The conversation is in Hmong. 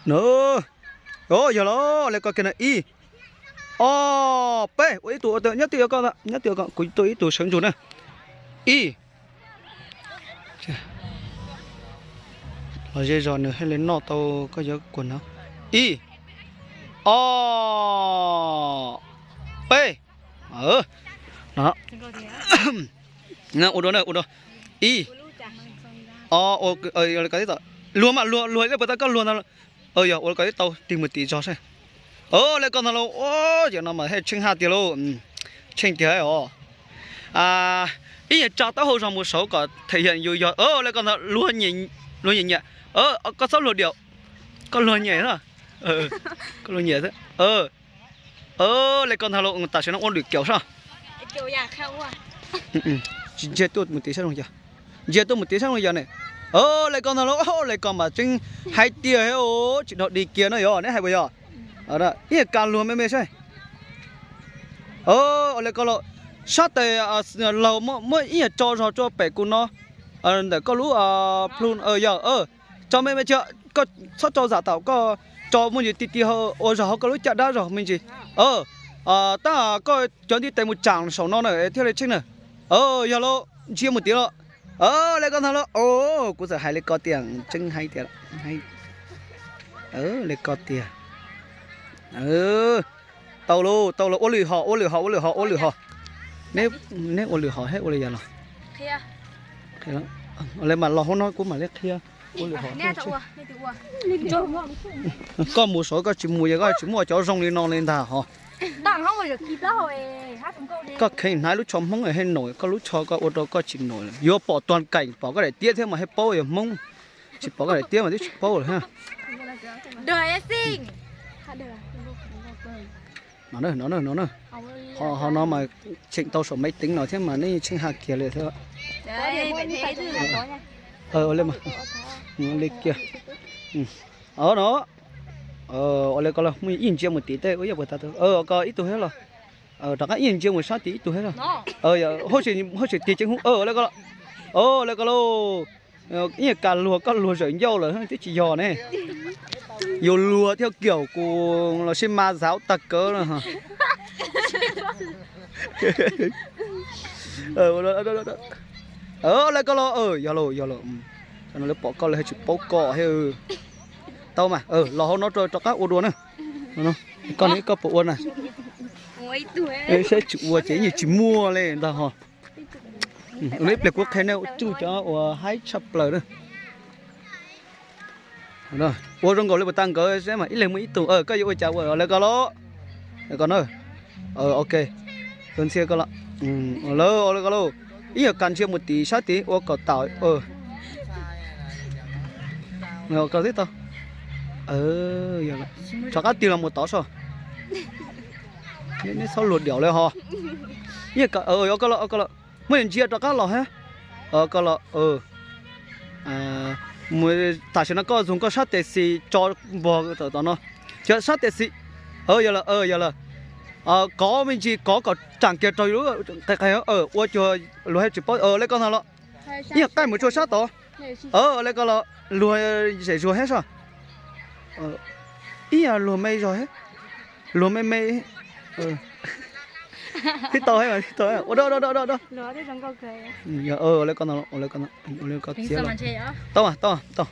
No, yog los le ko kiag na, ib, ob, peb, ua ib tug ua nyob twj ywm ko, nyob twj ywm ko, kuv tua ib tug sawv ntsug na. Ib, los ze zog nws thiaj li noj tau koj cov kua no. Ib, ob, peb. No, ua dua na, ua dua. Ib, ob, ua, yog li ko tib tau. Luag mas luag, luag ib puas tau koj luag ntag. Yog ua li ko tib tau, tig mus tim zog saib. Ua li ko ntag lauj, ua, yam no mas thiaj tsheej haj tiag lauj. Tsheej tiag os. Ib nyuag tsa taub hau zog mus saud kom them yam yus yog, ua li ko ntag, luag nyiam nyiam. Koj txhob luag diam, koj luag nyiam na. Koj luag nyiam xwb. Ua li ko ntag lauj, tam sim no ua lwm caum soj. Ntsia tuaj mus tiv sab zoo yog, ntsia tuaj mus tiv sab zoo yog ne. Ua li ko ntag lauj, ua li ko mas tseeb hais tiag, tsis dhau dig kiag no yog neb hais puas yog? Ib nyuag kas luag me me saib. Ua li ko lauj, sab tes laug muab ib nyuag tso zog rau pem kuv no, ntawm koj lub plhu yog, tso me me tsis, koj txhob tso zam tau, koj tso me ntsis ti ti ua zog hauv koj lub caj dab zog me ntsis. Tab koj cov ntiv tes mus tsam saum no na thiaj li tsheej na. Yog lauj, ntsia mus tiv los. Ua li ko ntag lauj, kuv txawm hais li ko tiag, tseeb hais tiag. Li ko tiag. Tau lauj, tau lauj, ua lwm hom, ua lwm hom, ua lwm hom, ua lwm hom. Neb ua lwm hom thiab ua li yog los? Ua li mas los hauv no kuv mam li qhia. Ua lwm hom. Koj mus saud koj tsis mus, koj tsis muaj cov zoo li no li ntag hos. Koj kheev hnav lub tsho Hmoob haj num, koj lub tsho koj ua rau koj tsis num, yuav pom tuag kaim pom koj daim tiab thiab mas thiaj paub yog Hmoob. Tsis pom koj daim tiab mas twb tsis paub lawm thiab. No, no, no, no. Ho no mas cheem tau saum maiv teev no thiab mas nej tsheej haj kiag li thiab. Li kiag. No, ua li ko los muaj ib ntsia mus tim tej ua ib puas tas, ko ib tug thiab los. Rov qab ib ntsia mus sab tim ib tug thiab los. Hauj tseem tig ceev hub, ua li ko los. Ua li ko lauj. Ib nyuag kas luag, koj luag zawm ncauj lawm twb tsis yog ne. Yus luag thiab kiag kuv los sib mas zav tag kawg na. Ua li ko los, yog lauj, yog lauj. Lawv pom koj lawv thiaj tsis paub koj thiab. Tau mas, los hauv no rov qab ua dua na. Koj ne, koj puas ua na? Saib tsis ua ces yeej tsis muaj li ntag hos. Ib pliag kuv qhia nej tsuj cov uas haib tshaj plaws na. Ua zoo nkaus li puas tas nkawd seb mas ib leeg muaj ib tug, koj yuav ua cas ua li ko los. Li ko na. Ok. Tus ntxhias ko los. Ua li ko lauj. Ib yam kas ntsia mus tim sab tid ua kom tau. Tib tau. Rov qab tig los mus tod soj. Neb txhob luag diam li hos. Ib yam kas, muab ntsia rov qab los thiab. Ko los, tam sim no koj txug koj sab tes xis tso npog tom no. Sab tes xis. Yog lawm, yog lawm. Kov me ntsis, kov kom tsaam kiag rau lub qe, ua cuag luag thiaj tsis paub li ko ntag los. Ib yam qaij mus tsua sab tod. Li ko los luag zem zuag thiab soj. Ib yam luag me zog thiab. Luag me me. Tib tau thiab, tib tau thiab. Ua dua, dua, dua, dua. Li ko txiav los. Tau, tau, tau.